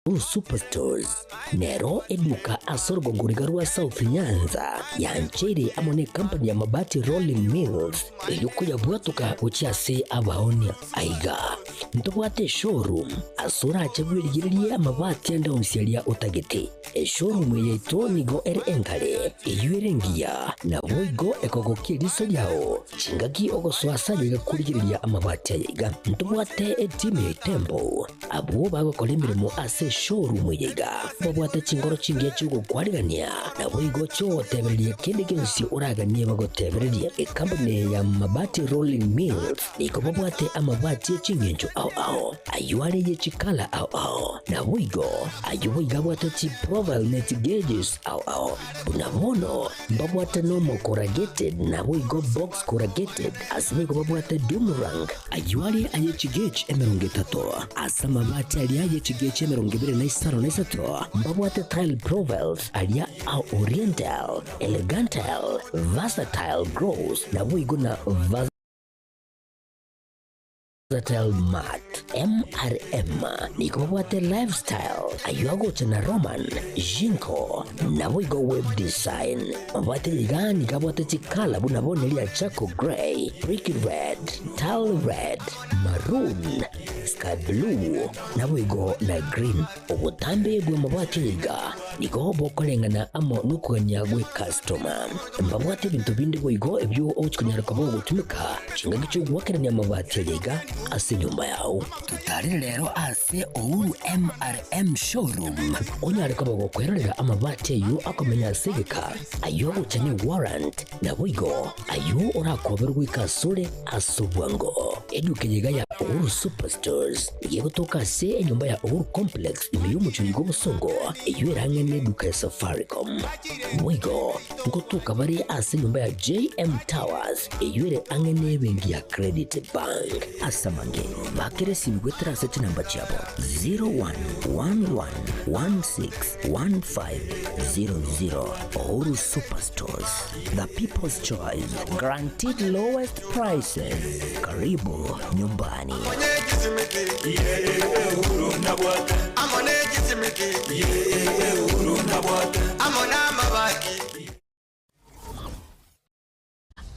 Uhuru Superstores nero eduka ase orogongo riga rwa South Nyanza yancheire amo ne company ya Mabati Rolling Mills eyio koyabwatoka gochia ase abaonia. Aiga ntobwate eshowroom ase orache bwerigererie amabati ande onsi aria otagete. Eshowroom eye yaito nigo ere enkare, eyio ere engiya, naboigo ekogokia eriso riao chingaki ogosoa ase ayaiga korigereria amabati ayaiga. Ntobwate etimu ya Itembo Abwo bagokora emeremo ase eshowroom eye iga, babwate chinkoro chingiya chi'ogokwarigania, naboigo chi'ogotebereria kende gionsi oraganie bagotebererie. Ekampuni eye ya Mabati Rolling Mills nigo babwate amabati e ching'encho ao ao, ayio are ye chikala ao ao, naboigo ayio boigo abwate chiprofile ne chigauges ao ao. Buna bono mbabwate normal corrugated naboigo box corrugated, ase boigo babwate doom rank, Ayio are aye chigechi 30, ase amabati aria aye chigechi 23 na isato, mbabwate tile profiles aria a oriental, elegantile, versatile gross, naboigo na versatile matte. MRM nigo babwate lifestyle, ayio agocha na Roman, Jinko, naboigo web design. Mabwate iga nigo abwate chikala buna bono eria charcoal grey, brick red, tile red, maroon, sky blue, naboigo na green. Obotambe bw'amabwate iga nigo bokoreng'ana amo nokogania gw'ecustoma. Mbabwate ebinto binde boigo ebio ogochia konyara koba ogotumeka chingaki chi'ogoakerania amabati aya iga ase enyomba yao. Totarere rero ase Uhuru MRM Showroom onyare koba gokwerorera amabati ayio akomenya ase egeka, ayio agocha ne warrant, naboigo ayio orakoberwe goika asore ase obwango. Eduka eye iga ya Uhuru Superstores nigo egotoka ase enyomba ya Uhuru Complex ime y'omochie oiga obosongo eyio ere ang'e neduka ya Safaricom. Boigo ngotoka bare ase enyomba ya JM Towers eyio ere ang'e nebenki ya Credit Bank. Ase amange, bakera esimi goetera ase chinamba chiabo 0111161500. Uhuru Superstores, the people's choice, guaranteed lowest prices. Karibu nyumbani.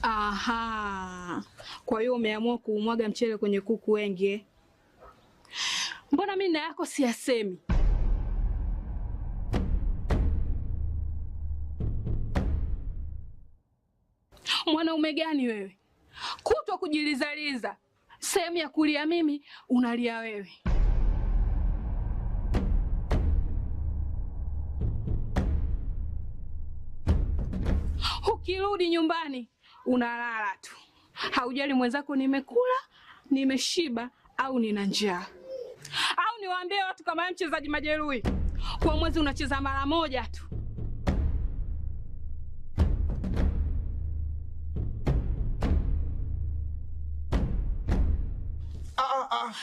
Aha. Kwa hiyo umeamua kuumwaga mchele kwenye kuku wengi eh? Mbona mimi na yako siyasemi? Mwanaume gani wewe? Kutwa kujilizaliza, sehemu ya kulia mimi unalia wewe. Ukirudi nyumbani unalala tu, haujali mwenzako nimekula, nimeshiba au nina njaa. Au niwaambie watu kama wewe mchezaji majeruhi, kwa mwezi unacheza mara moja tu.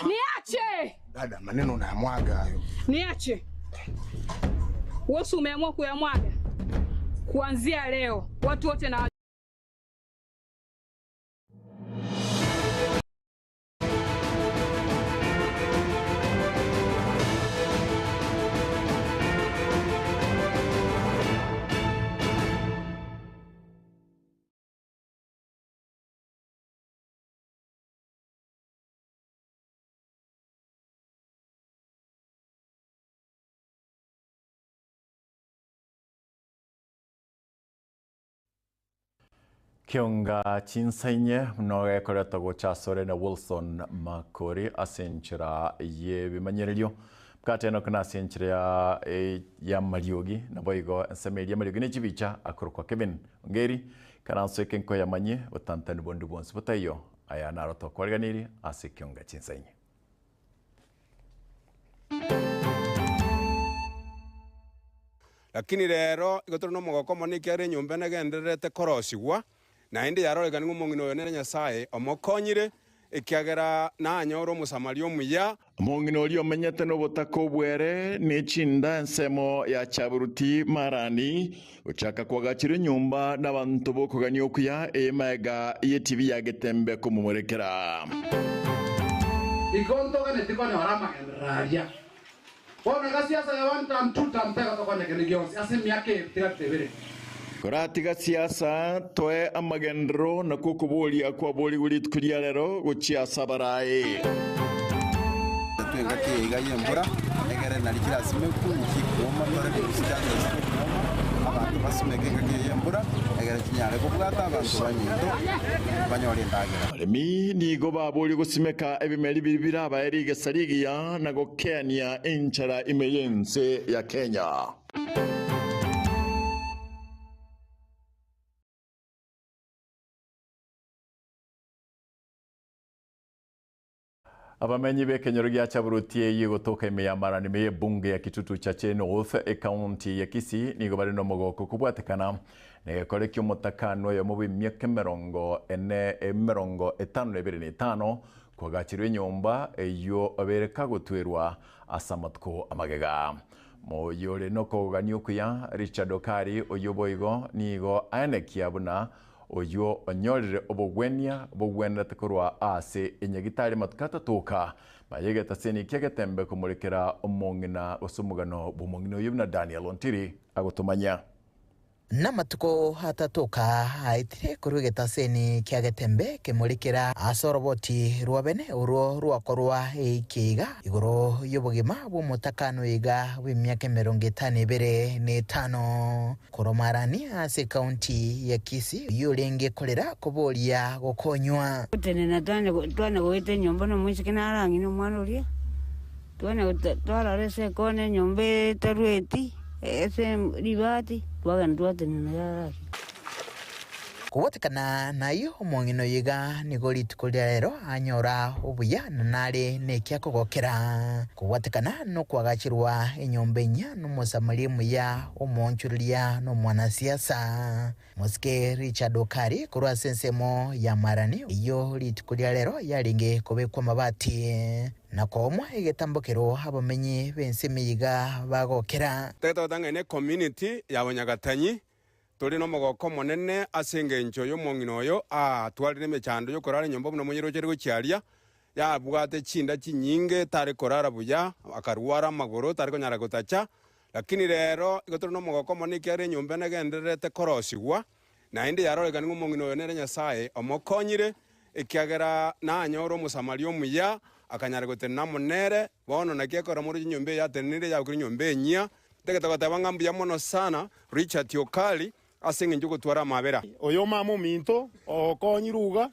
Niache! Dada, maneno unayamwaga hayo. Niache. Wewe si umeamua kuyamwaga? Kuanzia leo watu wote na Kionga chinsainye buna gekoretwe gocha asore na Wilson Makori ase enchera y'ebimanyererio bwate Enock na ase enchera ya y'amariogi naboigo ensemo eria y'amariogi ne chibicha akorokwa Kevin Ongeri ikaranso eke nkoyamanyie botantani bonde bwonsi botaiyo aya naro tokwariganirie ase ekionga chinsainye. Lakini rero igo tore nomogoko mono ekiagera enyomba negendererete korosigwa, naende yarorekana ng'a omong'ina oyo nere Nyasae omokonyire, ekiagera nanyore Omosamaria omuya. Omong'ina oria omenyete nobotaka obwere ne chinda ensemo ya Chaburuti Marani, gochaka kwagachirwe enyomba nabanto b'okogania okuya eye magega y'etibi ya Getembe komomorekera. Igo ntoganeti konyora amagenderero aria. Bono iga siasa ya one term, two term tegotokonya kende gionsi ase emiaka eye tiga ebere. Koratiga siasa, toe amagenderero nakwo okoboria kwaborigwe rituko ria rero gochia ase abaraai. Intwe engaki eye iga y'embura, egere nari chirasimekwe, nchikuoma, tore ribusi chiansa chikuoma, abanto basimeke engaki eye y'embura, egere chinyare kobwata abanto baminto banyore endagera. Abaremi nigo baborie gosimeka ebimeri biria birabae rigesa rigiya na gokeania enchara ime y'ense ya Kenya. Abamenyi b'ekenyoro gia Chaburuti eyio egotoka ime ya Marani ime y'ebunge ya Kitutu Chache North, ekaunti ya Kisii nigo bare nomogoko kobwatekana negekore ki'omotakano oyomo bw'emiaka emerongo ene 52 na etano kwagachirwe enyomba eyio obere kagotwerwa ase amatuko amagega. Moyore nokogania okuya, Richard Okari oyio boigo nigo aenekia buna oyio onyorire obogwenia bogwenerete korwa aase enyagitari amatuko atatoka, mayegete ase eniki egetembe komorekera omong'ina gose omogano bw'omong'ina oyio buna Daniel Ontiri agotomanya. Namatuko atatoka aetire korwa egetaseni kia Getembe kemorikera ase oroboti rwa bene orwo rwakorwa eike iga igoro y'obogima bw'omotakano iga bw'emiaka 52 na etano korwa Marani ase ekaunti ya Kisii oyio orenge korera koboria gokonywa. Gotenena twane goeta enyomba na omoiseke narang'ina omwana oria, twane twarora ase ekona enyomba etarweti ase ribati, twagenda twatenena yarara. Kobwatekana nayio omong'ina oyo iga nigo rituko ria rero anyora obuya na nare nekia kogokera. Kobwatekana nokoagacherwa enyomba enyia nomosamaria omuya, omoonchoreria na omwanasiasa Mosike Richard Okari korwa ase ensemo ya Marani eyio rituko ria rero yarenge kobekwa amabati na koomwa egetambokero abamenyi b'ensemo eye iga bagokera. Totagete ng'a ne community ya Banyagatanyi Tore nomogoko omonene ase engencho y'omong'ina oyo aatwarire emechando y'okorara enyomba buna omonyeroche are gochia aria, yabwate chinda chinyinge, tare korara buya, akarwara amagoro, tare konyara gotacha. Lakini rero igo tore nomogoko omonene ekiagera enyomba ene egendererete korosigwa, naende yarorekana ng'a omong'ina oyo nere Nyasae omokonyire, ekiagera nanyore Omosamaria omuya, akanyara gotenena amo nere. Bono naki ekero moroche enyomba eye yatenenire yabokire enyomba enyia, Ntagete goteba ng'a mbuya mono sana Richard Okari ase engencho y'ogotwara amabera. Oyo mama ominto ogokonyire iga,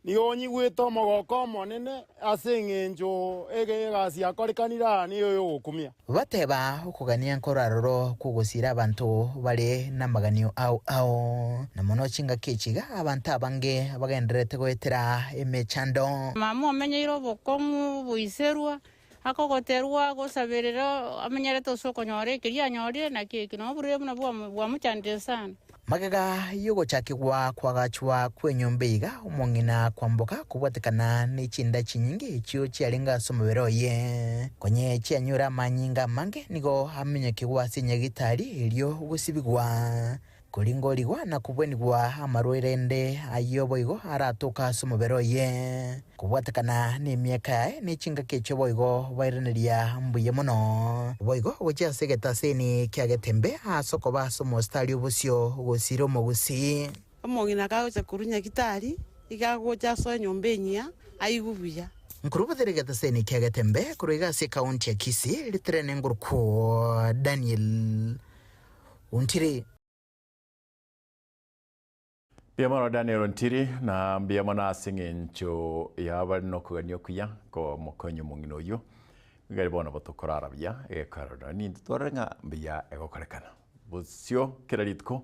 nigo onyigwete omogoko omonene ase engencho egasi yakorekanire aa nigo y'ogokumia. Bateba okogania nkoraroro kw'ogosiira abanto bare namaganio ao ao, na mono chingaki echi iga abanto abange bagendererete goetera emechando. Mama omenyeire obokong'u boiserwa, Akogoterwa agosaberera amenyerete ase okonyora ekeria anyorire, naki eki noborwaire buna bwamochandire sana. Magega y'ogochakigwa kw'agachwa kw'enyomba iga, omong'ina kwamboka kobwatekana ne chinda chinyinge echio chiarenge ase omobere oye. Konye chianyure amanyinga amange nigo amenyokigwa ase enyagitari erio gosibigwa. Koringorigwa na kobwenigwa amarwaire ende ayio boigo aratoke ase omobere oye. Kobwatekana nemiaka yaye ne chingaki echio boigo bairaneria mbuya mono. Boigo gochia ase egetaseni kia Getembe ase okoba ase omositari obosio gosira omogusii. Omong'ina kagocha korwa Nyagitari, iga agocha asoe enyomba enyia, aigwe buya. Nkorubotere egetaseni kia Getembe korwa iga ase ekaunti ya Kisii, ritirene ngorokwo Daniel Ontiri. Mbuya mono Daniel Ontiri, na mbuya mono ase eng'encho yabare nokogania okuya komokonya omong'ina oyio. Nigo ere bono botokorara buya egekorero nintwe twarore ng'a mbuya egokorekana. Bosio kera rituko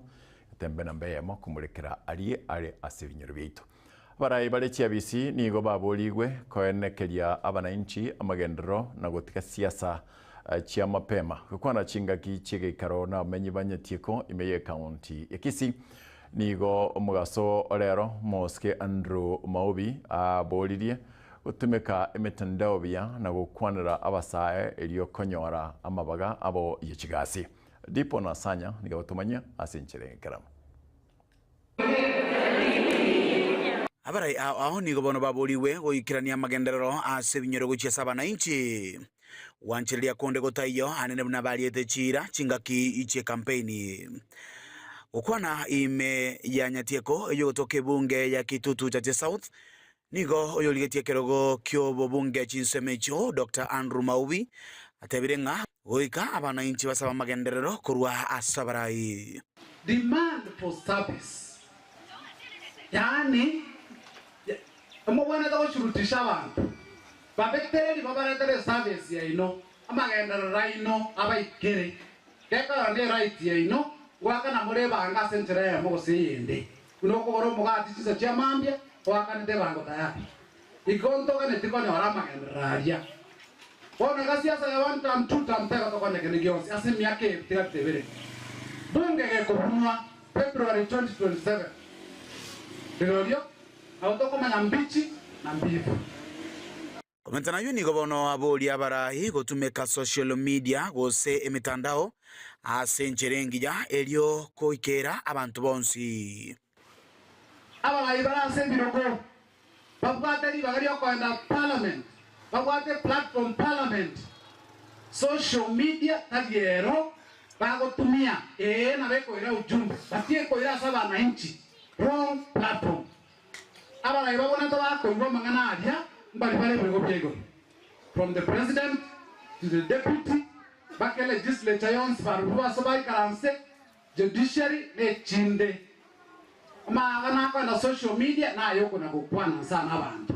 etembe namba eyemo komorekera arie are ase ebinyoro biaito. Abarai bare chiabisi nigo baborigwe koenekeria abanainchi amagenderero na gotiga siasa chia mapema. Gokwana chingaki chi'egeikaro nabamenyi ba Nyatieko ime y'ecounty ya Kisii, nigo omogaso orero Mosike Andrew Maubi aboririe gotumeka emetandao buya na gokwanera abasae erio konyora amabaga abo ye chigasi. Dipo Nasanya nigo agotomanyia ase enchera enkeranu. Abarai ao ao nigo bono baborigwe goikerania amagenderero ase ebinyoro gochia ase abanainchi. Gwanchereria konde gotaiyo anene buna bariete chiira chingaki chi'ekampeini. Gokwana ime ya Nyatieko ey'ogotoka ebunge ya Kitutu Chache South, nigo oyorigetie ekerogo ki'obobunge chinsemo echio Doctor Andrew Maubi atebire ng'a goika abanainchi basabe amagenderero korwa ase abarai. Demand for service, yaani mobwenerete goshurutisha abanto babetereri babaretere eservice yaino, amagenderero aino abaikere. Gekogera ne right yaino goakana more ebango ase enchera eyemo gose eyende. Buna okogora omogati chinsa chia mambia, oakanete ebango tayari. Igo ntoganeti konyora amagenderero aria. Bono iga siasa ya one term, two term tegotokonya kende gionsi ase emiaka eye tiga tebere. Bunge gekobunwa February 2027 rirorio nabo tokomanya mbichi na mbibu. Komenta nayio nigo bono aboria abarai gotumeka social media gose emetandao ase enchera engiya erio goikera abanto bonsi. Abarai bare ase ebirogo babwate ribaga riokoenda parliament, babwate platform parliament, social media tari ero bagotumia, ee nabo ekoira ujumbe but ekoira ase abanainchi, wrong platform. Abarai babonete bakoigwa amang'ana aria mbari bare ebirogo bia igoro, from the president to the deputy mpaka elegislature yonsi barobwo ase baikaranse, judiciary na echinde. Amang'ana akoenda social media naye okona gokwana nsa nabanto.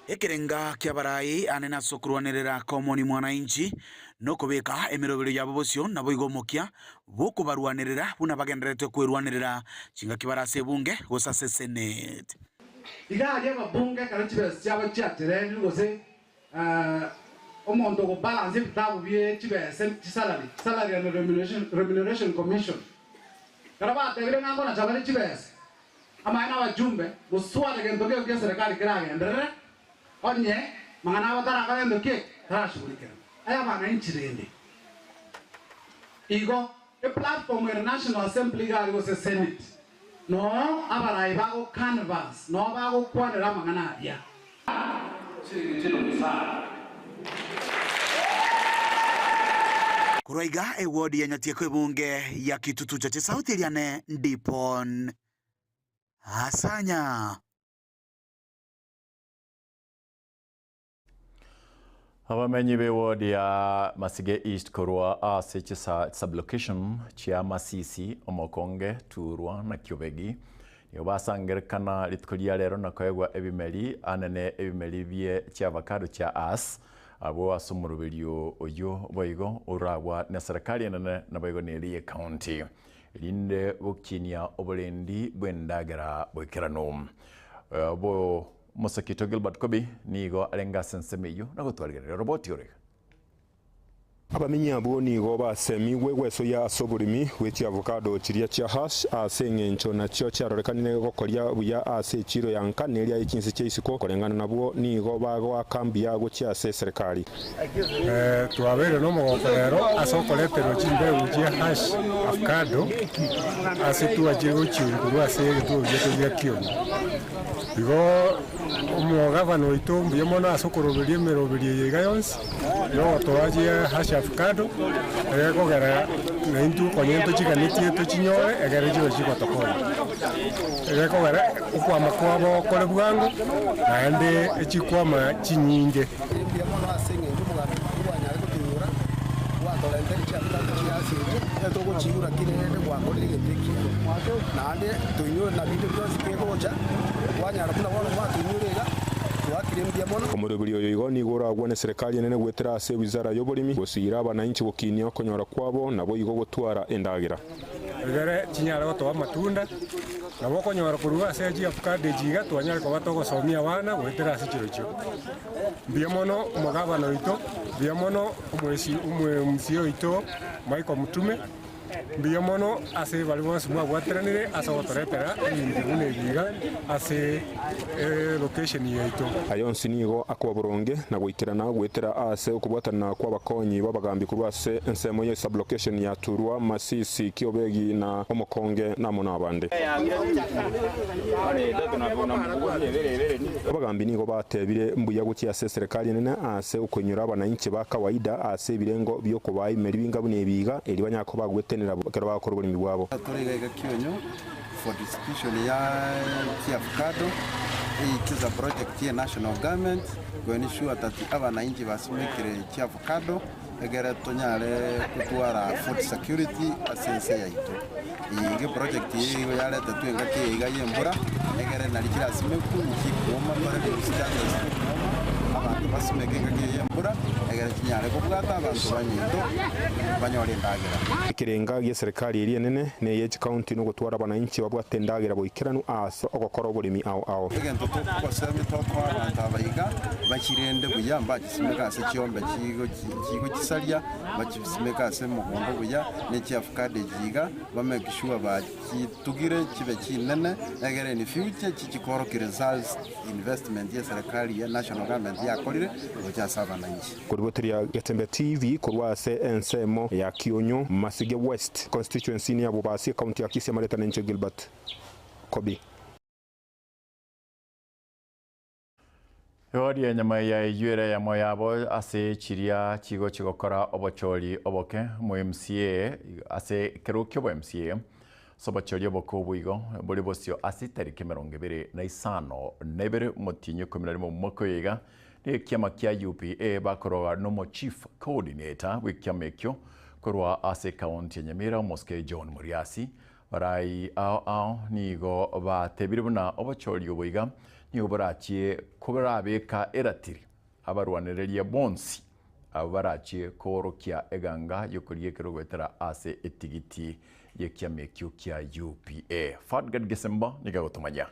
Ekerenga ki'abarai anene ase okorwanerera komoni mwananchi, na okobeka emeroberio yabo bosio, naboigo omokia bw'okobarwanerera buna bagendererete kwerwanerera chingaki bare ase ebunge gose ase eseneti. Iga aria ababunge ekero chibesa chiabo chiaterenirwe gose omonto ogobalansa ebitabu bie chibesa chisalary, Salary and Remuneration Commission, ekero batebire ng'a nkonacha bare chibesa, Amaene abachumbe, goswara gento kegio kia serikali keragenderere, onye mang'ana abo tarakore gento ki tarashughulikerwe. Aye abananchi rende, igo eplatform ere National Assembly iga aria gose Senate, noo abarai bago canvass, noo bagokwanera amang'ana aria. Korwa iga ewodi ya Nyatieko ebunge ya Kitutu Chache South eriane Ndipon Asanya. Abamenyi b'ewodi ya Masige East korwa ase chisa sublocation chia Masisi, Omokonge, Turwa na Kiobegi nigo basangerekana rituko ria rero na koegwa ebimeri anene ebimeri bie chiavacado chia Hass abwo ase omoroberio oyio boigo oragwa neserekari enene naboigo neri ye county erinde gokinia oborendi bw'endagera boikeranu. Bo Mosakito Gilbert Kobi nigo arenge ase ensemo eyio na gotwarigereria roboti ore iga. Abamenyi abwo nigo basemigwe gwesoyia ase oboremi bwe chiavocado chiria chia Hass ase engencho nachio chiarorekanire gokoria buya ase echiiro ya nka neria ye chinse chia isiko. Koreng'ana nabwo nigo bagoaka mbuya gochia ase eserekari. Twabeire nomogoko rero ase okoreterwa chimbegu chia Hass avocado ase twachire gochiuria korwa ase egetuo giaito gia Kioni. Igo omogavana oito mbuya mono ase okoroberia emeroberio eye iga yonsi yogotoa chia Hass avocado egekogera naintwe konya ntochiganetie tochinyore egere chibe chigotokonya. Egekogera okwama kwabo kore bwango naende echikwama chinyinge. Mbuya mono ase engencho omogambi oito bwanyare gotoinyora, gwatorentera chiamitato chia ase echi, ekero togochiigura kera rende gwakorire egento ekiya. Naende toinyore na binde bionsi kegocha, kwanyara buna bono gwatoinyora iga, twakire mbuya mono. Omoroberi oyo igo nigo oragwane serikali enene goetera ase ewizara y'oboremi, gosiira abananchi gokinia okonyora kwabo, naboigo gotwara endagera. Egere chinyare gotoa amatunda, nabo okonyora korwa ase chiavocado echi iga twanyare koba togosomia abana goetera ase chirochio. Mbuya mono omogabana oito, mbuya mono omoesi omoMCA oito Michael Mutume. Mbuya mono ase baria bonsi mwabwateranire ase ogotoretera ebinto buna ebi iga ase elocation yaito. Aya onsi nigo akoba boronge na goikerana goetera ase okobwatana kw'abakonyi b'abagambi korwa ase ensemo ye sub-location ya Turwa, Masisi, Kiobegi na Omokonge na amo nabande. Abagambi nigo batebire mbuya gochia ase eserekari enene ase okoinyora abanainchi ba kawaida ase ebirengo bi'okobaa emeri binga buna ebi iga, erio banyare koba bagwetenera ekero bagokora oboremi bwabo. Tore iga iga Kionyo for distribution ya chiavocado, it is a project ye national government to ensure that abanainchi basimekire chiavocado egere tonyare kotwara food security ase ense yaito. Eye iga eproject eye igo yaretetwe engaki eye iga ya embura egere nari chirasimekwe nchikuoma tore reduce chances chiokuoma abanto basimeke engaki eye ya embura egere chinyare kobwata abanto banyaito banyore endagera. Ekerenga gi'eserekari eria enene na eye chikaunti nogotwara abanainchi babwate endagera boikeranu ase ogokora oboremi ao ao. Egento togosemia tokoa abanto aba iga, bachirende buya, mbachisimeke ase chiombe chigochisaria, bachisimeke ase omogondo buya, ne chiavocado echi iga, ba make sure bachitugire chibe chinene, egere in future chichikorokia results investment ye serikali ya national government yakorire gocha ase abananchi. Koriboteria Getembe TV korwa ase ensemo ya Kionyo, Masige West Constituency ni abwo basie County ya Kisii amareta nenche Gilbert Kobi. Ewodi ya nyama ya eyio ere eyemo yabo ase chiria chigochi gokora obochori oboke mo MCA ase ekero kia MCA ase obochori oboke obwo igo bore bosio ase etariki 25 omotienyi 11 omwaka oyo iga ekiama kia UPA bakoroga nomo chief coordinator bw'ekiama ekio korwa ase county ya Nyamira Omosike John Muriasi barai ao ao nigo batebire buna obochori obo iga nigo borachie korabeka eratiri abarwanereria bonsi abo barachie koorokia eganga yokoria ekero goetera ase etigiti y'ekiama ekio kia UPA. Fadgad Gesemba niga gotumanya.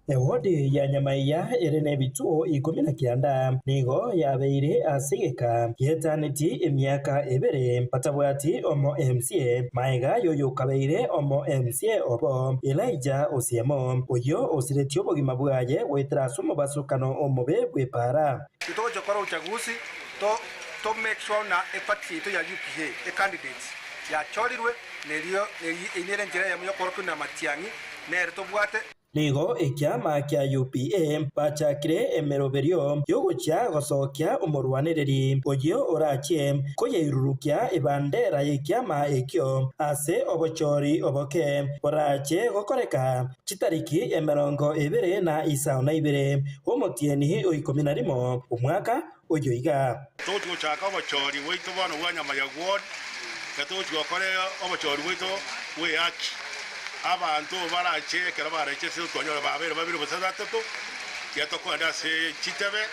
Ewodi ya Nyamaiya ere n'ebituo 19 nigo yabeire ase egeka gietaneti emiaka ebere batabwati omo MCA maega yoyo kabeire omo MCA obo Elijah Osiemo oyo osiretie obogima bwaye goetera ase omobasukano omobe bw'epara. Titogochokora uchaguzi to make sure na eparty yetu ya UPA e candidates yachorirwe nerio nere enchera eyemo yokorokia na Matiang'i nere tobwate. Nigo ekiama kia UPA bachakire emeroberio yogochia gosokia omorwanereri oyo orachie koyeirurukia ebandera y'ekiama ekio ase obochori oboke borache gokoreka chitariki 22 omotienyi o 11 omwaka oyo iga. Togochaka obochori bwaito bono bwa Nyamaiya ward, togochaka obochori bwaito bw'ehaki. Abantu barache ekero barache ase otwanyora babere babere gose batato, tiatokwenda ase chitebe,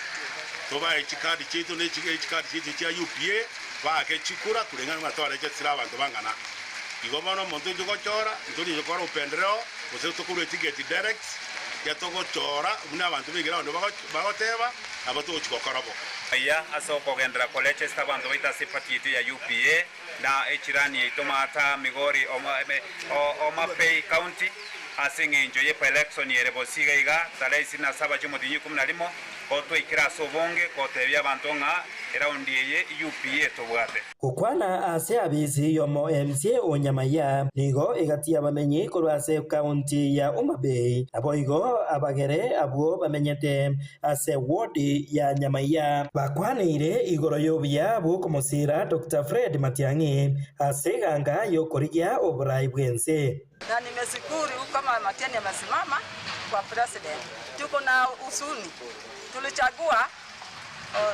tobae chikadi chiaito ne chikadi chiaito chia UPA, baake chikura kulingana na twarache ase abantu bang'ana. Igo bono omonto oinche gochora, ntori gokora upendeleo, gose tokorwa ticket direct, tiatogochora buna abantu beigera abande bagoteba, nabo togochi gokora bo. Aya ase okogendera korechesta abantu baito ase party yetu ya UPA na echirani yaito Mata Migori Homa Bay County ase eng'encho ye by-election ere bosiga iga tarehe 27 chiomotienyi 11 gotwaikera ase obonge gotebia abanto ng'a eraundi eye UPA tobwate. Gokwana ase abisi yomo MCA o Nyamaiya nigo egati abamenyi korwa ase county ya Homa Bay nabo igo abagere abwo bamenyete ase ward ya Nyamaiya bakwanire igoro y'obuya bw'okomosira Dr. Fred Matiang'i ase eganga y'okorigia oborai bw'ense. Na nimeshukuru kama Matiang'i amesimama kwa president. Tuko na huzuni, tulichagua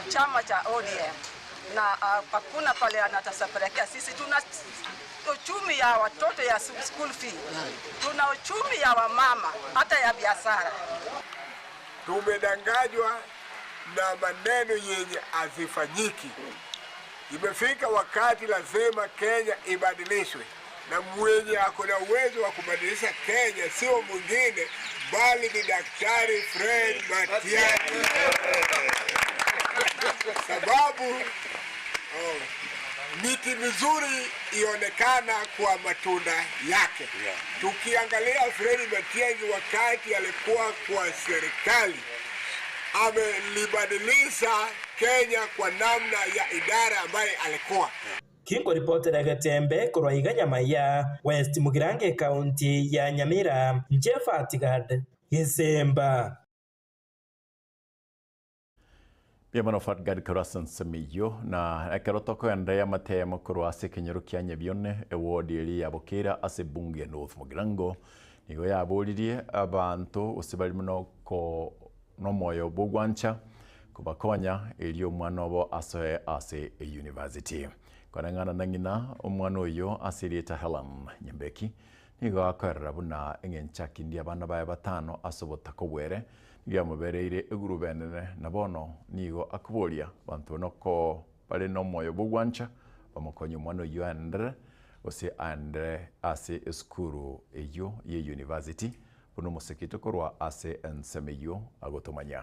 chama cha ODM na hakuna pale anatasapelekea sisi. Tuna uchumi ya watoto ya school fee, tuna uchumi ya wamama hata ya biashara. Tumedanganywa na maneno yenye hazifanyiki. Imefika wakati lazima Kenya ibadilishwe, na mwenye ako na uwezo wa kubadilisha Kenya sio mwingine bali ni Daktari Fred Matiang'i. Sababu Miti mizuri ionekana kwa matunda yake. Tukiangalia Fred Matiang'i wakati alikuwa kwa serikali, amelibadilisha Kenya kwa namna ya idara ambaye alikuwa Kinkoripotera Getembe korwa iga Nyamaiya, West Mugirango County ya Nyamira, Jeff Atigad, Gesemba. Biamano Fatgad Karasan Semiyo na ekero tokoenderea amatemo korwa ase ekenyoro kia Nyabione eward eri ya Bokera ase ebunge ya North Mugirango nigo yaboririe abanto gose bari mono ko nomoyo bogwancha kobakonya erio omwana obo asoe ase university. Koreng'ana na ng'ina omwana oyo ase erieta Helen Nyambeki nigo akoerera buna eng'encho akindie abana baye batano ase obotaka obwere nigo yamobereire egurube enene na bono nigo akoboria abanto noko bare nomoyo bogwancha bamokonye omwana oyo aendere gose aendere ase esukuru eywo ya university buna omosekete korwa ase ensemo eywo agotomanya.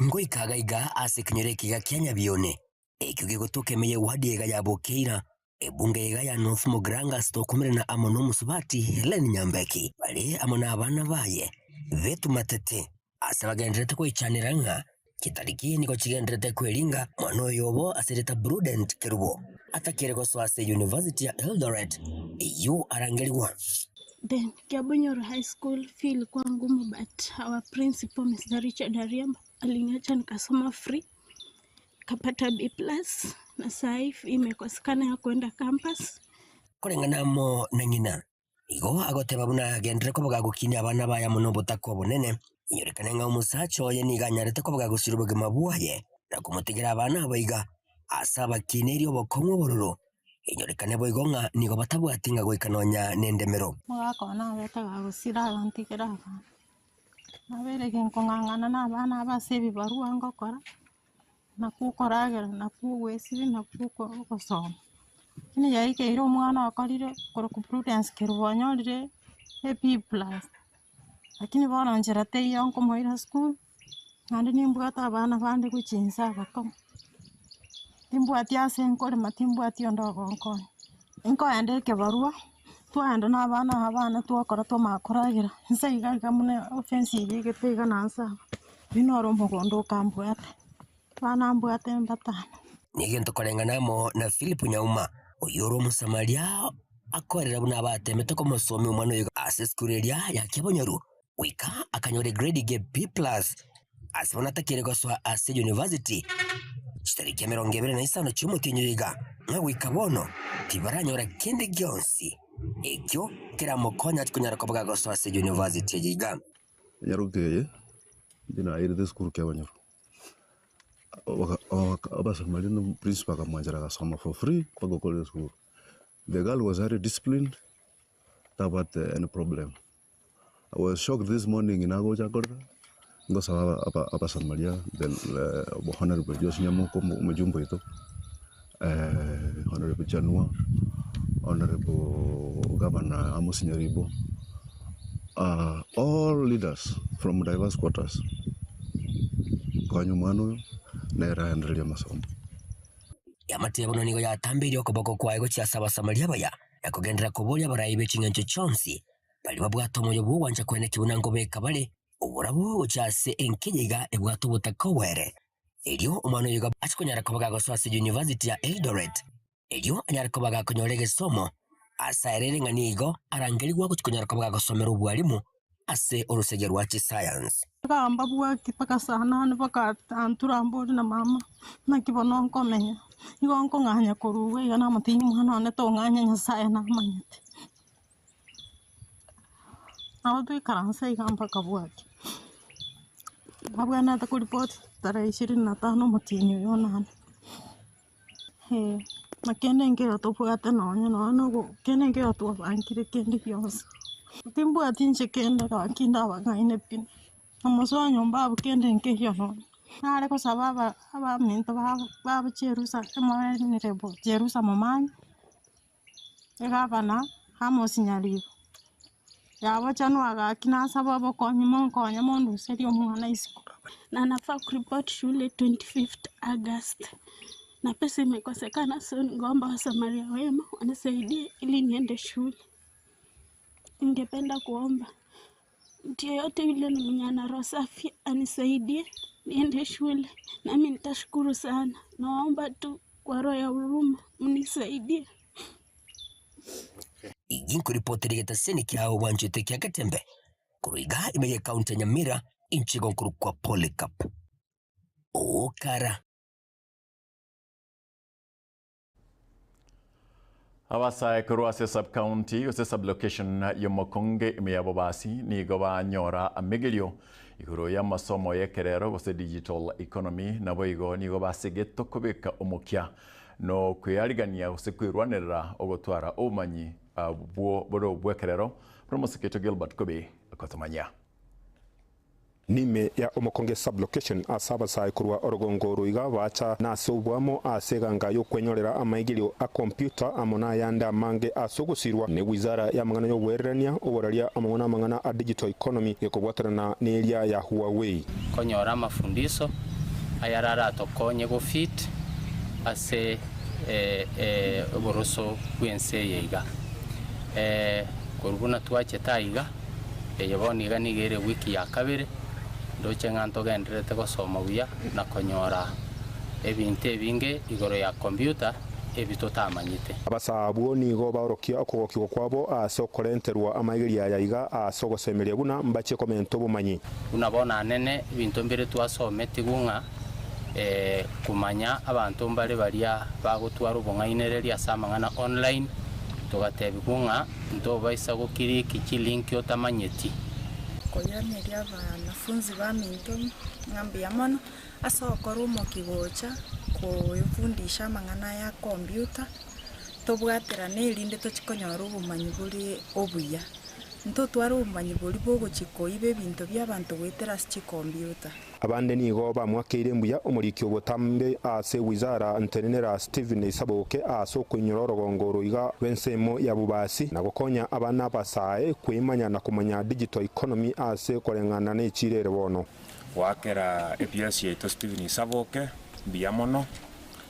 Ngoikaga iga ase ekenyoro ekiga kia Nyabione ekio gegotoka ime y'ewadi iga ya Bokeira ebunge iga ya North Mugirango ase tokomerana amo na omosubati Helen Nyambeki bare amo na abana baye betu matete ase bagenderete goichanera ng'a kitariki nigo chigenderete kweringa mwana oyo obo asereta Prudent Kerubo atakere gosoa ase University ya Eldoret eyu arangeriwa. Then Kiabonyoru High School fee ilikuwa ngumu but our principal Mr. Richard Ariemba aliniacha nikasoma free nikapata B plus na saa hii fee imekosekana ya kwenda campus. Koreng'ana amo na ng'ina igo agoteba buna agendere koboga gokinia abana baya mono obotaka obonene inyorekane ng'a omosacha oye nigo anyarete koboga gosira obogima bwaye na komotigera abana abo iga ase abakinerie obokong'u obororo inyorekane boigo ng'a nigo batabwati ng'a goika nonya na endemero. Mogakona abetaga gosira abantigera abana nabereke nkong'ang'ana na abana aba ase ebibarua ngokora nakukoragera nakugwesiri nakugosoma lakini yaikeire omwana okorire koroku Prudence Kerubo onyorire a B plus lakini bono nchera teiyo nkomoira school naende nimbwate abana bande gochinsa abakong'u timbwati ase nkorema timbwati onde ogonkonya nkoenda ekebarua twaenda na abana aba bane twakora twamanya koragera nse iga iga buna ofensi eywo igete iga na nse aba oywo noro omogondo okambwate abana mbwate mbatano. Nigento koreng'ana amo na Philip Nyauma oyo ore omusamaria akorera buna abatemete komosomi omwana oyo ase esukuru eria ya Kiabonyoru goika akanyora egrade ge B plus ase bono atakire gosoa ase university chitariki 25 chiomotienyi oyo iga ng'a goika bono tibaranyora kende gionsi ekio keramokonya konyara koboga gosoa ase university eye iga. Nyarokeye ndinairete esukuru Kiabonyoru abasomali no principal akamwanchera agasoma for free mpaka okore esukuru. The girl was very disciplined, tabwate any problem. I was shocked this morning nagocha korora ngosaba abasamaria the Honorable Josh Nyamoko omojumbe oito, Honorable Chanua, Honorable Governor Amos Nyaribo, all leaders from diverse quarters konya omwana oyo nere aendereria amasomo. Yamatebo bono nigo yatambirie okoboko kwaye gochia ase abasamaria baya na kogendera koboria abarai be ching'encho chionsi bari babwate omoyo bwogwancha kwene kibuna ngobeka bare oborabo gochia ase enkenya iga ebwate obotaka obwere erio omwana oyo achi konyara kobaga gosoa ase University ya Eldoret erio anyare kobaga konyora egesomo ase aerere ng'a nigo arangerigwa gochi konyara kobaga gosomera obwarimu ase orosege rwa chiscience. Gamba bwaki mpaka saa nane mpaka antura mbori na mama naki bono nkomenya igo nkong'anya korwa iga namotiyi omwana one tong'anya Nyasaye namanyete nabo toikaranse iga mpaka bwaki nabwenerete koripoti tarehe 25 omotienyi oyo onane na kende nkero tobwate nonye nonye nogo kende nkero twabangire kende gionsi timbwati inche kende gaki ndabang'aine pi omosoa nyomba abwo kende nkeiyo nonye nare gosaba aba abaminto babo Jerusa emohonorable Jerusa Momanyi egavana Amos Nyaribo yabochanwa gaki nasaba obokonyi monkonye monduserie omwana isiko. Na nafaa kuripoti shule 25th August. Na pesa imekosekana, so ningeomba wasamaria wema wanisaidie ili niende shule. Ningependa kuomba mtu yeyote yule ni mwenye ana roho safi anisaidie niende shule, nami nitashukuru sana. Naomba tu kwa roho ya huruma mnisaidie. Ginkoripotera egetaseni kiao bwanchete kia Getembe korwa iga ime y'ekaunti ya Nyamira inche igo nkorokwa Polycarp Okara. Abasae korwa ase sub-county gose sub-location y'omokonge ime ya Bobasi nigo banyora amegerio igoro y'amasomo y'ekerero gose digital economy naboigo nigo basegete kobeka omokia nokwearigania gose kwerwanerera ogotwara obomanyi bwo bore obw'ekerero buna omoseketo Gilbert Kobe agotomanyia. Nime ya omokonge sub-location ase abasae korwa orogongo oro iga bacha nase oboamo ase eganga y'okwenyorera amaigerio a computer amo nayande amange ase ogosirwa ne wizara y'amang'ana y'oboererania, oboraria amo namang'ana a digital economy gekobwatanana neria ya Huawei. Konyora amafundiso ayare aratokonye gofit ase oboroso bw'ense eye iga. Korwa buna twachete aiga, eye bono iga nigo ere ewiki ya kabere, ndoche ng'a ntogendererete gosoma buya na konyora ebinto ebinge igoro ya computer ebi totamanyete. Abasaa abwo nigo baorokia okogokigwa kwabo ase okorenterwa amaigerio aya iga ase ogosemeria buna mbachie komenta obomanyi. Buna bono anene ebinto mbire twasometigwe ng'a komanya abanto mbare baria bagotwara obong'ainereria ase amang'ana online, togatebigwa ng'a ntobaisa gokiriki chilinki otamanyeti. Koiraneria abanafunzi baminto ng'a mbuya mono ase ogokora omokia gocha koefundisha amang'ana aya computer, tobwaterane erinde tochie konyora obomanyi bore obuya. Ntotware obomanyi boria bogochia koiba ebinto bia abanto goetera ase chicomputer. Abande nigo bamwakeire mbuya omoriki obotambe ase wizara ntenenera Stephen Isaboke ase okoinyora orogongo oro iga rw'ensemo ya Bobasi na gokonya abana abasae kweimanya na komanya digital economy ase koreng'ana nechiira ere bono. Goakera epiasi yaito Stephen Isaboke mbuya mono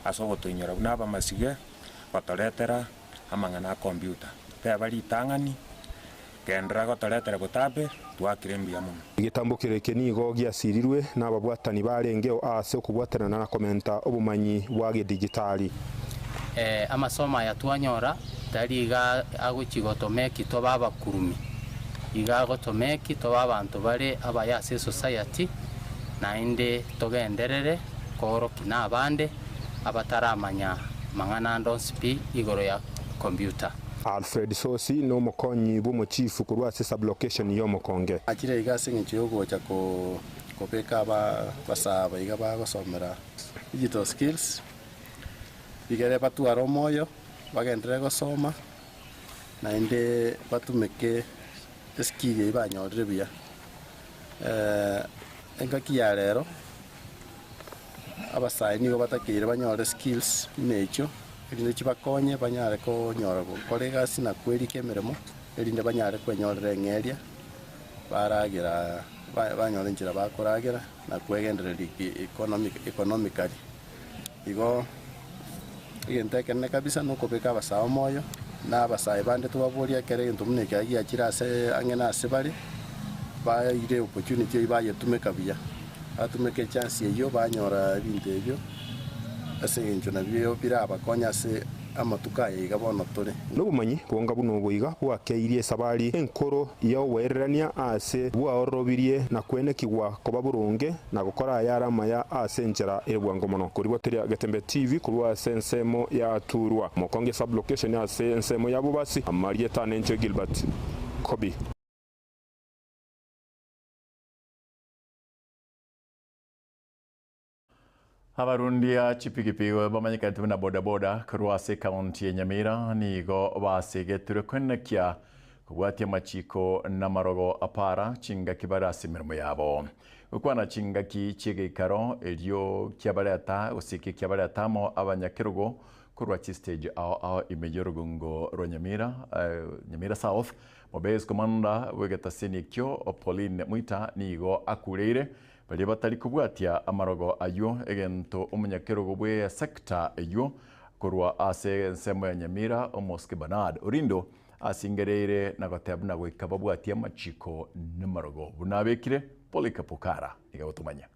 ase ogotoinyora buna abamasige gotoretera amang'ana a computer. Teba ritang'ani Genderera gotoretera botambe, twakire mbuya mono. Egetambokero eke nigo giasirirwe nababwatani barengeo aase okobwatanana na komenta obomanyi bwa gedigitali. Amasomo aya twanyora tari iga agochia gotoma eki tobe abakurumi, iga agotoma eki tobe abanto bare abaya ase esociety, naende togenderere koorokia na abande abataramanya mang'ana ande onsi pi igoro ya computer. Alfred Sosi nomokonyi bw'omochifu korwa ase sub-location y'Omokonge. Achire iga ase engencho y'ogocha kobeka abasaa aba iga bagosomera digital skills, rigere batware omoyo, bagenderere gosoma, naende batumeke eskill eyio banyorire buya. Engaki ya rero, Abasae nigo batakeire banyore skills buna echio, erinde chibakonye banyare konyora gokora egasi na kwerika emeremo, erinde banyare kwenyorera eng'eria, baragera banyore enchera bakoragera na kwegendereria economically. Igo egento ekenene kabisa nokobeka abasae omoyo, na abasae bande tobaborie ekero egento buna eke giachire ase ang'e na ase bare, baire opportunity eyio bayetumeka buya. Batumeka echansi eyio banyora ebinto ebio, ase engencho nabio birabakonye ase amatuko aya iga bono tore. Nobomanyi bonga buna obo iga bwakeirie esabari enkoro y'ogwererania aase bwaororobirie na kwenekigwa koba boronge na gokora ayare amaya ase enchera ere bwango mono. Koriboteria Getembe TV korwa ase ensemo ya Turwa, Mokonge Sub-location ase ensemo ya Bobasi, amarieta nenche Gilbert Kobi. Abarundia chipigipigi bamanyekanete buna bodaboda korwa ase ekaunti ya Nyamira nigo basegetirwe koenekia kobwatia amachiko namarogo apara chingaki bare ase emeremo yabo. Gokwana chingaki chi'egeikaro erio kiabareta gose eke kiabareta amo abanyakerogo korwa chistage ao ao ime y'orogongo rwa Nyamira, Nyamira South, Mobesi Commander bw'egetaseni ekio Pauline Mwita nigo akureire. Baria batari kobwatia amarogo ayio egento omonyakerogo bwe sector eyio korwa ase ensemo ya Nyamira Omosike Bernard Orindo asingereire na goteba buna goika babwatie amachiko namarogo buna abekire Polycarp Okara nigo agotomanya.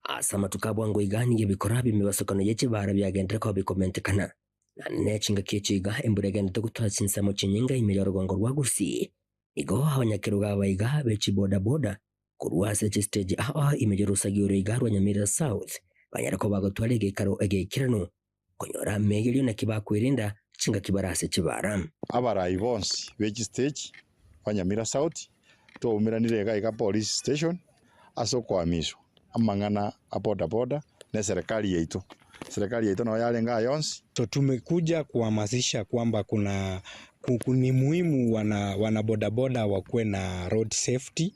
Ase amatuko a bwango iga nigo ebikora bi'emebasokano ye chibara biagenderire koba bikomentekana, na ne chingaki echi iga embura egenderete gotwara chinsemo chinyinge ime y'orogongo rwa Gusii. Igo abanyakerogo aba iga be chibodaboda korwa ase chistage ao ime y'orosagi oro iga rwa Nyamira South banyare koba bagotwara egeikaro egeikeranu konyora amegerio naki bakwerinda chingaki bare ase chibara. Abarai bonsi be chistage ba Nyamira South twaumeranire iga iga police station ase okoamiswa amang'ana a bodaboda na eserekari yaito. Eserekari yaito nabo yarenge aya yonsi. So tumekuja kuhamasisha kwamba kuna ni muhimu wana, wana bodaboda wakuwe na road safety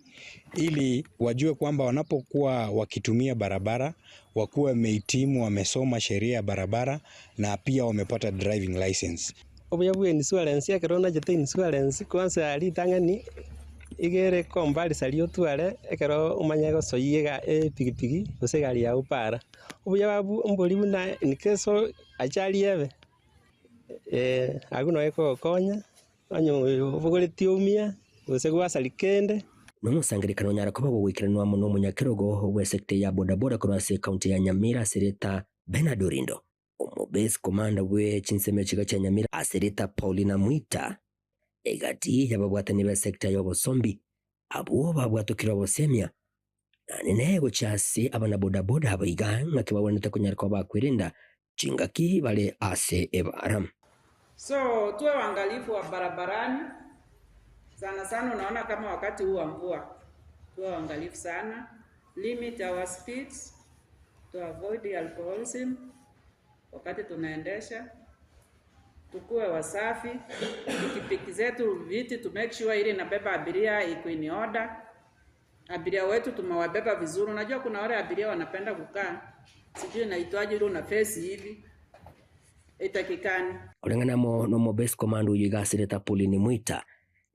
ili wajue kwamba wanapokuwa wakitumia barabara wakuwe wamehitimu, wamesoma sheria ya barabara na pia wamepata driving license. Obuya bwa insurance ekero onachete insurance kwanza ritang'ani igere comparison otware ekero omanye gosoyia ega epikipiki gose egari yago para. Obuya bwabu mbori buna in case ajali ebe abwo nabo ekogokonya onye obogoretie oumia gose gwasaria kende. Nomosangererekano onyara koba gogoikeranwa amo nomonyakerogo bw'esecta ya bodaboda korwa ase ecounty ya Nyamira ase erieta Bernard Orindo, omobase commander bwe chinsemo echiga chia Nyamira ase erieta Paulina Mwita, egati y'ababwatani b'esecta y'obosombi abwo babwatokire obosemia na nene gochia ase abanabodaboda aba iga ng'aki bagwenerete konyara koba bakwerinda chingaki bare ase ebara. So tuwe waangalifu wa barabarani sana sana, unaona kama wakati huu wa mvua, tuwe waangalifu sana, limit our speeds to avoid the alcoholism wakati tunaendesha, tukuwe wasafi, pikipiki zetu viti to make sure ile inabeba abiria iko in order. Abiria wetu tumewabeba vizuri. Unajua kuna wale abiria wanapenda kukaa, sijui inaitwaje ile una face hivi, itakikani Koreng'ana amo nomobase commander oyio iga asereta Pauline Mwita,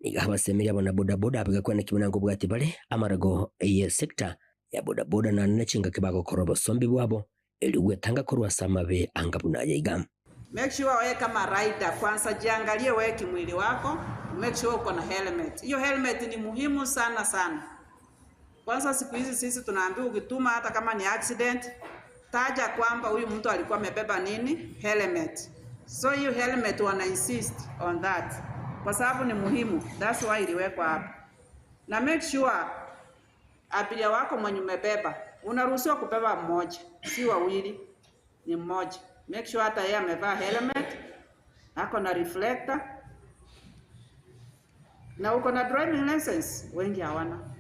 nigo abasemeria abanabodaboda abagakwana kimwe na nkobwati bare amarago ye sector ya bodaboda naende ne chingaki bagokora obosombi bwabo erio gwetanga korwa ase amabe anga buna aya iga. Make sure wewe kama rider kwanza jiangalie wewe kimwili wako, make sure uko na helmet. Hiyo helmet ni muhimu sana sana. Kwanza siku hizi sisi tunaambiwa ukituma hata kama ni accident, taja kwamba huyu mtu alikuwa amebeba nini? Helmet. So hiyo helmet wana insist on that kwa sababu ni muhimu, that's why iliwekwa hapa. Na make sure abiria wako mwenye umebeba, unaruhusiwa kubeba mmoja, si wawili, ni mmoja. Make sure hata yeye amevaa helmet, ako na reflector na uko na driving license. Wengi hawana.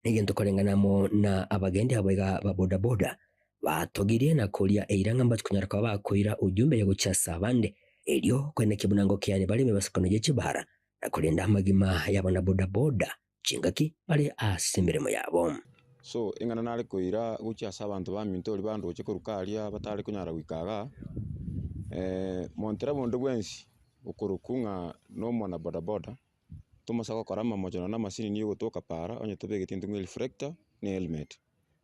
Negento koreng'ana amo na abagendi abo iga ba bodaboda batogirie na koria eira ng'a mbachi konyara koba bakoira ujumbe ya gochia ase abande erio koenekia buna ngokiani bare emebasukano ye chibara na korenda amagima y'abanabodaboda chingaki bare ase emeremo yabo. So eng'ana nare koira gochia ase abanto baminto oria bandoche korwa karia batare konyara goika igaa, montera bonde bwensi okorokwa ng'a na omwana bodaboda, tomosa gokora amamocho nonya na amasini nigo ogotoka para onye tobegeti intwe ng'a reflector na helmet.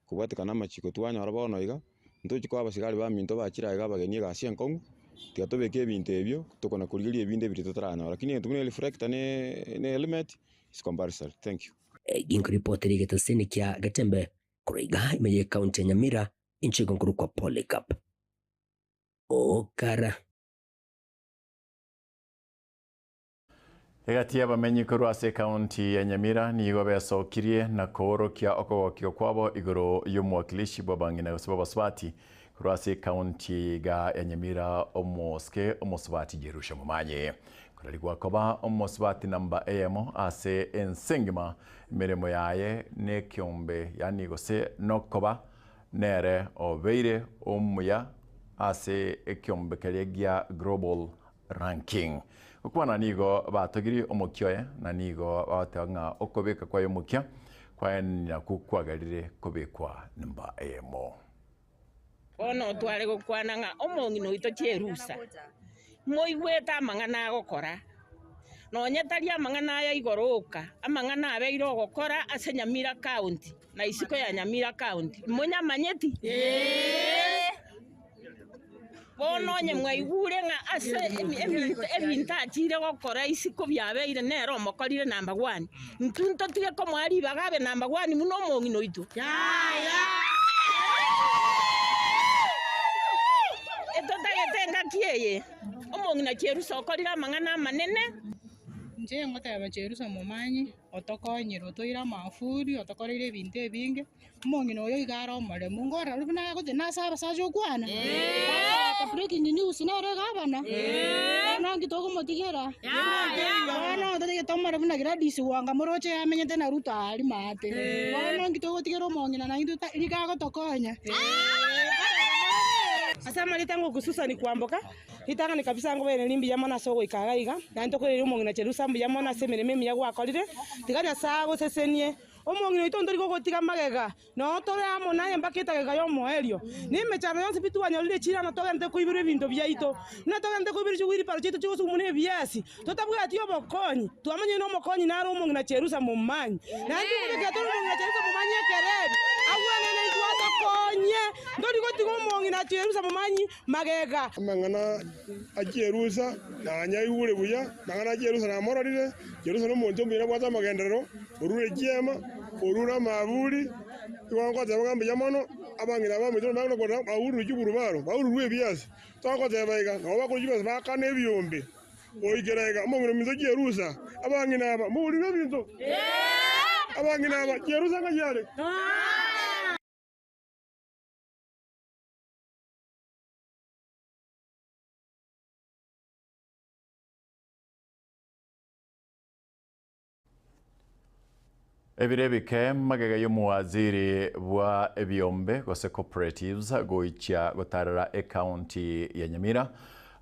Kobwatekana amachiko twanyora bono iga, ntochi koa abasigari baminto bachire aiga abageni egasi enkong'u, tiga tobeke ebinto ebio tokona korigereria ebinde biria totaranyora. Lakini egento buna reflector na na helmet is compulsory. Thank you. Ginkoripotera egetaseni kia Getembe korwa iga ime y'ecounty ya Nyamira, inche igo nkorokwa Polycarp Okara. Egati y'abamenyi korwa ase ekaunti ya Nyamira nigo besokirie na koorokia okogokigwa kwabo igoro y'omowakilishi bw'abang'ina gose b'abasubati korwa ase ekaunti iga ya Nyamira omosike omosubati Jerusha Momanyi. Korarigwa koba omosubati namba eyemo ase ense engima emeremo yaye nekiombe yaani gose nokoba nere obeire omuya ase ekiombe keria gia Global Ranking. Gokwana nigo batogirie omokia oye na nigo bagoteba ng'a okobeka kwaye omokia kwaye nakwo kwagerire kobekwa namba eyemo. Bono tware gokwana ng'a omong'ina oito Cherusa, moigwete amang'ana agokora. Nonye tari amang'ana aya igoro oka, amang'ana abeire ogokora ase Nyamira County na isiko ya Nyamira County. Imonyamanyeti? Bono onye mwaigure ng'a ase ebinto achiire gokora isiko biabeire nere omokorire number one, intwe ntotige komoa ribaga abe number one buna omong'ina oito? Etotagete engaki eye, omong'ina Cherusa okorire amang'ana amanene. Inche ngoteba Cherusa omomanyi, otokonyire, otoire amafuri, otokoreire ebinto ebinge. Omong'ina oyo iga are omoremu, nkorora buna agoteba ase abasacha okwana, Agoteba breaking news nere gavana, bono nki tokomotigera? Bono totagete omoremu buna Gladys Wanga moroche yamenyete na Ruto aria maate, bono nki togotigera omong'ina naintwe ta riga agotokonya. Ase amarieta ng'oku Susan kwamboka, ritang'ani kabisa ngobairanerie mbuya mono ase ogoika iga iga, naende tokoiraneria omong'ina Cherusa mbuya mono ase emeremo emiya gwakorire, tiga Nyasae agosesenie. Omong'ina oito ntori gogotiga magega, noo tore amo naye mpaka etageka y'omoerio. Na emechando yonsi pi twanyorire chirano togenderete koiberwa ebinto biaito, buna togenderete koiberwa chiwheelbarrow chiaito chigosugumwa nebiasi, totabwati obokonyi. Twamanyire nomokonyi nare omong'ina Cherusa momanyi. Naende ntokobekera tore omong'ina Cherusa momanyi ekerebi, agwenere intwe atokonye. Ntori gotiga omong'ina Cherusa momanyi magega. Amang'ana a Cherusa nanyaigure buya, amang'ana a Cherusa namororire. Cherusa nomonto omuya nabwate amagenderero, orure chiema, orure amaaburi, igo ngoteba ng'a mbuya mono, abang'ina abaminto nabo bakona baururwe chigurubaro, baururwe ebiasi. Togoteba iga, nabo bakorwa chibesa baakana ebiombe. Goikera iga, omong'ina ominto Cherusa, abang'ina aba, mourirwe ebinto? Abang'ina aba, Cherusa ng'ai are? Ebiro ebike magega y'omowaziri bwa ebiombe gose cooperatives goichia gotarera ecounty ya Nyamira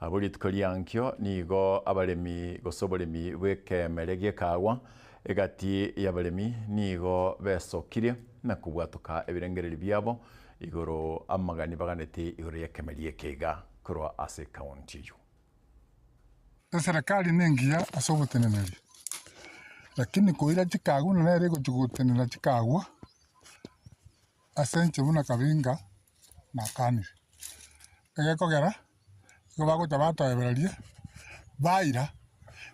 abwo rituko riankio nigo abaremi gose oboremi bw'ekemere gi'ekagwa egati y'abaremi nigo besokirie na kobwatoka ebirengererio biabo igoro amagani baganeti igoro y'ekemeri eke iga korwa ase ecounty eyio. Eserekari nengiya ase oboteneneri, lakini koira chikagwa buna nere egochia gotenena chikagwa, ase inche buna Kabinga nakanire. Egekogera, nigo bagocha batoebereria, baira,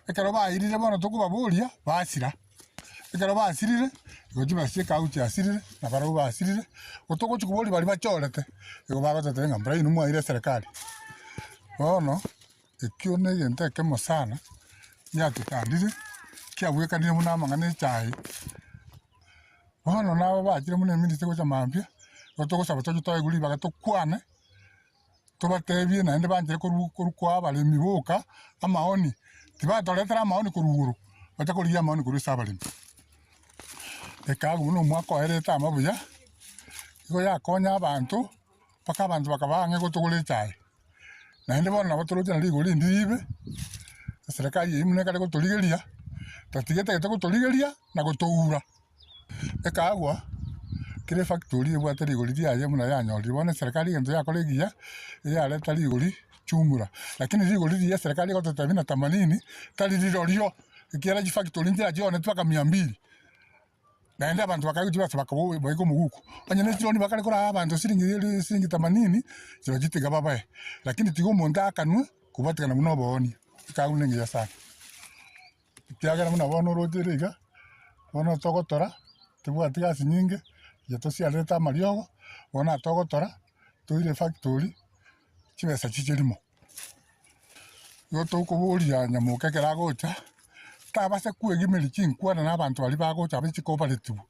ekero bairire bono tokobaboria, basira, ekero basirire, igo chibesa chia ekagu chiasirire, na barabwo basirire, igo togochia koboria baria bachorete, igo bagototebia ng'a mbura inwe mwaire eserekari. Bono, ekio na egento ekemo sana, giatotandire, kiabwekanire buna amang'ana echae. Bono nabo bachire buna eminister gocha mambia, igo togosaba toche toegwe ribaga tokwane, tobatebie naende banchere korwa korwa koa abaremi boka amaoni, tibatoretera amaoni korwa igoro, bache korigia amaoni korwa ase abaremi. Ekagu buna omwaka oerete ama buya, igo yakonya abanto, mpaka abanto bakaba ang'e gotogora echae. Naende bono nabo toroche na rigori rinde ribe, eserekari eyio buna ekare gotorigeria, tatiga etagete gotorigeria na gotoura. Ekagwa, kera efactory ebwate rigori riaye buna yanyorire, bono eserekari egento yakora egiya, eyareta rigori chumura. Lakini rigori riria eserekari egototebia buna themanini, tari rirorio, ekiagera chifactory nchira chioneti mpaka mia mbili. Naende abanto bakaigwa chibesa bakaba baika omoguko. Onye ne chironi bakare koraa abanto siringi eri siringi themanini, chirochio tiga babae. Lakini tiga omonto akanwe kobwatekana buna oboonia, ekagu nengiya sana. Ekiagera buna bono oroche ere iga, bono togotora, tobwati gasi nyinge, inche tosiarerete amariogo, bono atogotora, toire efactory, chibesa chiche rimo. Igo tokoboria nyamoka ekero agocha, tabasa kwegimeria chinkwana na abanto baria bagocha abe chikobaretibu.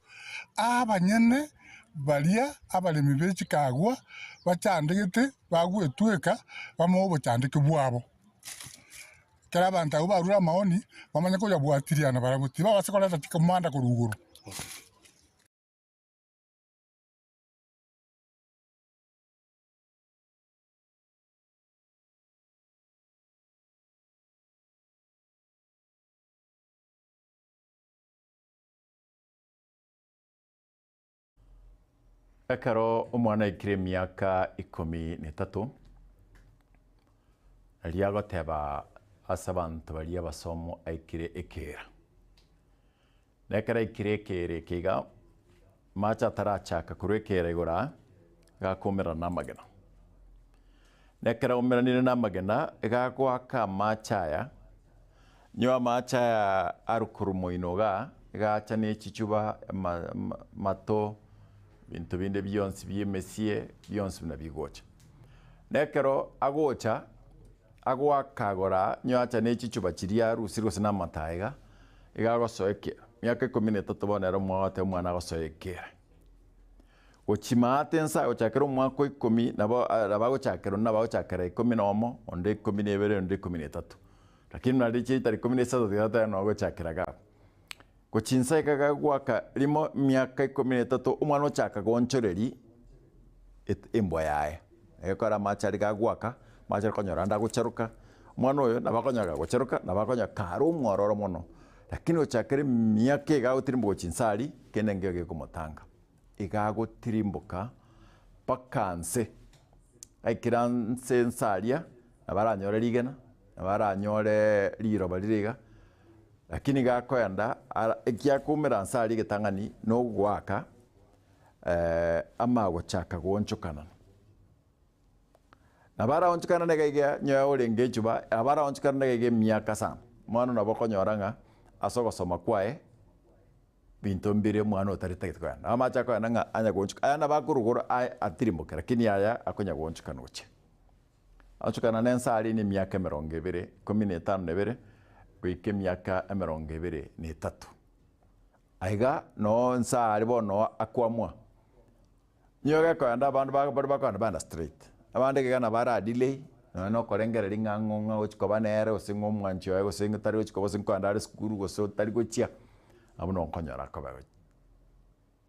Abanyene baria abaremi be chikagwa bachandegete bagwetweka bamoe obochandeke bwabo. Ekero abanto abwo barure amaoni, bamanye koyabwatiria nabarabwo, tibabasa koreta chikomanda korwa igoro. Ekero omwana aikire emiaka ikomi na etato, riria agoteba ase abanto baria abasomo aikire ekeera. Na ekero aikire ekeera eke iga, amache atarachaka korwa ekeera igoro aa, iga akoumerana na amagena. Na ekero aumeranire na amagena, iga agoaka amache aya, nyowe amache aya arwe korwa moino igaa, iga acha ne chichuba, ama amato, ebinto binde bionsi bia emesie, bionsi buna bigocha. Na ekero agocha, agoaka agora, nyowe acha ne chichuba chiria arusire gose na amato aya iga, iga agosoa ekero, miaka ikomi na etato bono ere omwagoteba omwana agosoa ekera. Gochia maate inse agochakera omwaka o ikomi nabo nabo agochakera onde nabo agochakera ikomi na omo, onde ikomi na ibere, onde ikomi na etato. Lakini nari chiaitari ikomi na isato tiga totebe nabo agochakera iga abwo. Gochia inse iga gagoaka rimo emiaka ikomi na etato omwana ochaka goonchoreria et embwa yaye. Egekora amache aria gagoaka, amache okonyora ande agocharoka, omwana oyo nabo akonyora gagocharoka, nabo akonyora kare omwororo mono. Lakini gochakera emiaka iga agotirimboka gochia inse aria, kende nkeiyo gekomotanga. Iga agotirimboka mpaka nse, aikire nse nse aria, nabo aranyore rigena, nabo aranyore riroba riria iga, lakini iga akoenda ara ekiakoumera nse aria egetang'ani na ogoaka amagochaka goonchokana. Nabo araonchokana niga iga nyowe orenge echuba, nabo araonchokana niga iga emiaka sana. Omwana nabo okonyora ng'a ase ogosoma kwaye, binto mbire omwana otaritagete kogenda. Nabo amache akogenda ng'a anya goonchoka, aya nabo akorwa igoro aye atirimboke, lakini aya akonya goonchokana gochia. Aonchokana na ense aria na emiaka emerongo ebere, ikomi na etano na ebere, goika emiaka emerongo ebere na etato. Aiga noo ense aria bono akwamua. Nigo gekoenda abanto ba baria bakoenda bana straight, abande iga nabo ara delay, nonya na okorengereria ng'a ng'o ng'a ogochi koba nere gose ng'a omwanchi oye gose ng'a tari gochi koba gose nkoenda are esukuru gose otari gochia, abwo nabo okonyora akoba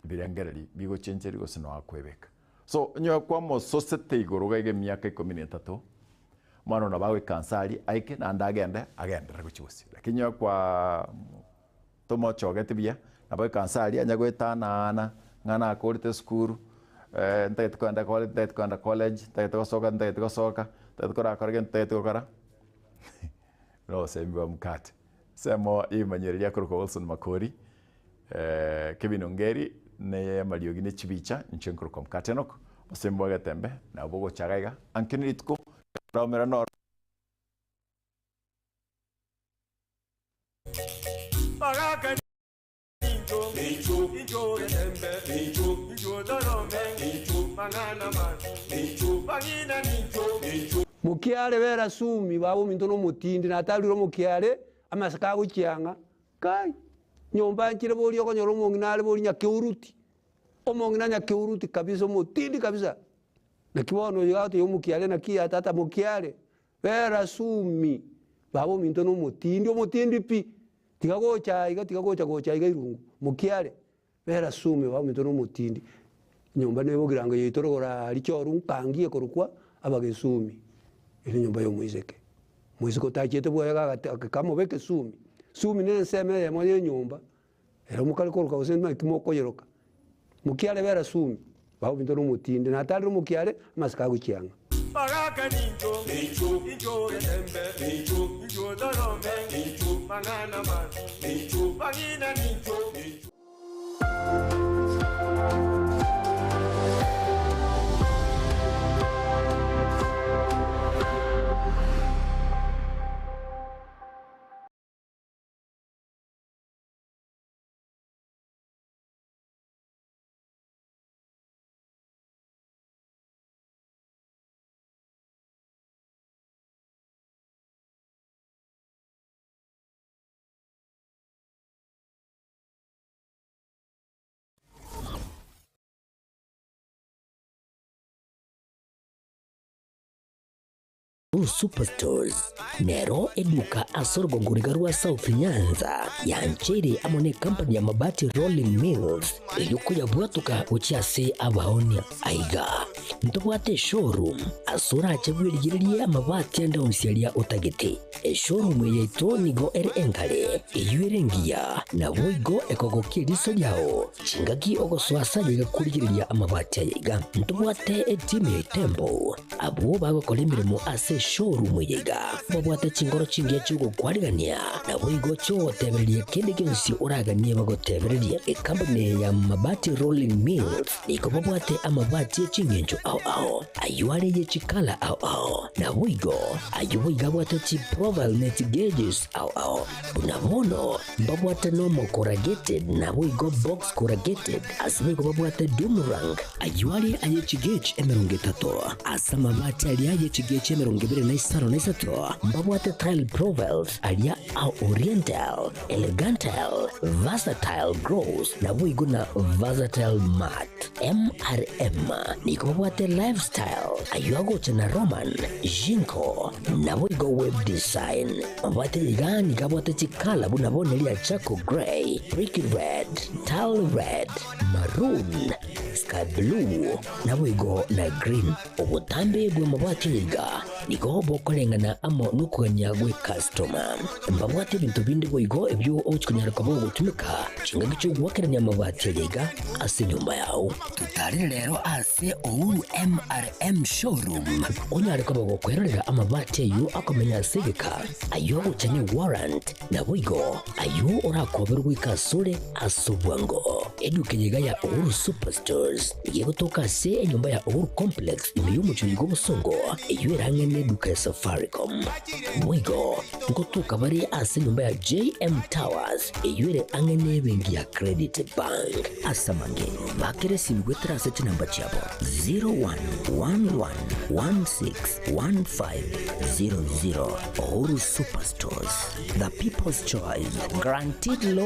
ebirengererio bigochencheria gose noo akoebeka. So onye kwamososete igoro iga iga emiaka ikomi na etato, omwana oyo nabo agoika nse aria aike naende agende agenderere gochia bosio. Lakini onye kwaa Tomochogeti buya, nabo ekansa aria anya goetanaana, ng'a nakorete esukuru, ntagete kogenda college, ntagete kogenda college, ntagete gosoka, ntagete gosoka, ntagete korakora gento ntagete gokora, buna obosemia bwa mkate. Ensemo ya ebimanyererio akorokwa Wilson Makori, Kevin Ongeri, na amariogi ne chibicha, inche nkorokwa Mkate Enock, obosemia bwa Getembe, nabo bogocha iga iga, ankio nerituko, raumera noro. Mokiare bera sumi baba ominto nomotindi natarire omokiare amaseko agochiang'a kai nyomba nchire boria okonyora omong'ina are boria nyakeuruti omong'ina nyakeuruti kabisa omotindi kabisa naki bono oyo agotebia omokiare naki ya tata mokiare Bera sumi, baba ominto nomotindi, omotindi pi, tiga gocha aiga, tiga gocha gocha aiga irungu, mokiare, bera sumi baba ominto nomotindi. Enyomba na ebogirango yaito rogoro aria choru nkangi ekorokwa abagesumi, ere enyomba ya omoiseke. Omoiseke otachiete bwoye gagate akamobeka esumi, sumi na ensemo eyemo ya enyomba, ere mokare koroka gose naki mokoyeroka, mokiare bera sumi, baba ominto nomotindi, natarire omokiare, amasiko agochiang'a. Superstores nero eduka ase orogongo riga rwa South Nyanza yancheire amo ne company ya Mabati Rolling Mills erio koyabwatoka gochia ase abaonia. Aiga ntobwate eshowroom ase orache bwerigererie amabati ande onsi aria otagete. Eshowroom eye yaito nigo ere engare, eyio ere engiya, naboigo ekogokia eriso riao. Chingaki ogosoa ase aye iga korigereria amabati aya iga. Ntobwate etimu ya Itembo. Abwo bagokora emeremo ase eshowroom eye iga, babwate chingoro chingiya chi'ogokwarigania, naboigo chi'ogotebereria kende gionsi oraganie bagotebererie. Ekampuni eye ya Mabati Rolling Mills nigo babwate amabati e ching'encho ao ao, ayio are ye chikala ao ao, naboigo ayio boigo abwate chiprofile ne chigauges ao ao. Buna bono mbabwate normal corrugated naboigo box corrugated, ase boigo babwate doom rank, ayio are aye chigauge 30, ase amabati aria aye chigauge 25, mbabwate tile profiles aria a oriental, elegantal, versatile gloss naboigo na versatile matte. MRM nigo babwate lifestyle, ayio agocha na Roman, Jinko, naboigo web design. Mabwate iga nigo abwate chikala buna bono eria charcoal grey, brick red, tile red, maroon, sky blue, naboigo na green. Obotambe bw'amabwate iga nigo bokoreng'ana amo nokogania gw'ecustoma. Mbabwate ebinto binde boigo ebio ogochia konyara koba ogotumeka chingaki chi'ogoakerania amabati aria iga ase enyomba yao. Totarere rero ase Uhuru MRM Showroom onyare koba gokwerorera amabati ayio akomenya ase egeka, ayio agocha ne warrant, naboigo ayio orakoberwe goika asore ase obwango. Eduka eye iga ya Uhuru Superstores nigo egotoka ase enyomba ya Uhuru Complex ime y'omochie oiga obosongo, eyio ere ang'e neduka ya Safaricom. Boigo ngotoka bare ase enyomba ya JM Towers eyio ere ang'e nebenki ya Credit Bank. Ase amange, bakera esimi goetera ase chinamba chiabo 0111161500. Uhuru Superstores, the people's choice, guaranteed low.